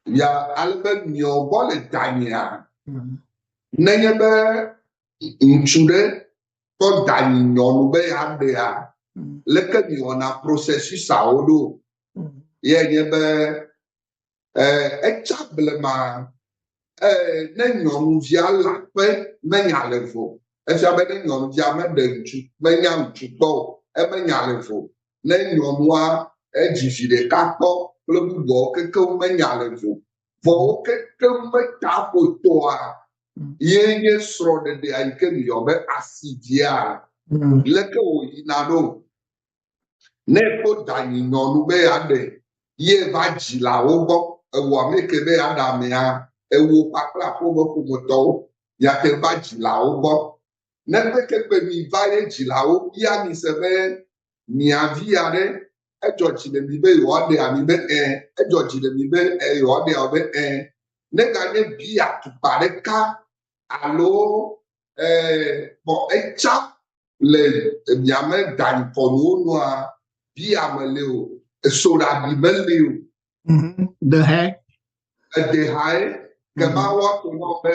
Ya ale be miɔ gbɔ le danyea, nenye be ŋutsu ɖe kɔ danyi nyɔnu be yeaɖea, leke miwɔna processusawo ɖo? Ye nye be etsa blema ne nyɔnuvia le aƒe menya le vo. Efia be ne nyɔnuvia meɖe ŋutsu, menya ŋutsu kpɔ o, emenya le vo. Ne nyɔnua edzi vi ɖeka kpɔ kple bubuawo kekeŋ menya le vo. Vɔ wo kekeŋ meta ƒotɔa ye nye srɔ̃ɖeɖea yi ke miyɔ be asivia. Leke wòyina ɖo? Ne ekpɔ danyi nyɔnu be yeaɖe ye va dzilawo gbɔ, ewɔ ame ke be yeaɖe amea, ewo kpakple aƒeme ƒometɔwo, miate va dzilawo gbɔ. Ne kpekpe mi va ye dzilawo bia mi se be mia vi ya ɖe, edzɔ dzi le mi be yewoaɖea mi be ɛ, edzɔ dzi le mi be ɛ yewoaɖea be ɛ. Ne ganye bia tukpa ɖeka alo bɔn etsa le miame dankɔnuwo nua bia meli o, soɖabi meli o. Dehae. Edehae ke ma woato nɔ be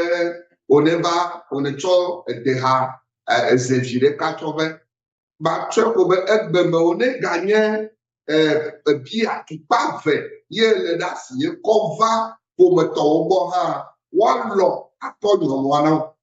wòne va wòne tsɔ edeha ezevi ɖeka tsɔ be matsɔe ko be egbeme wòne ganye bia tukpa ve ye le ɖe asi ye kɔ va ƒometɔwo gbɔ hã woalɔ akɔ nyɔnua na wo.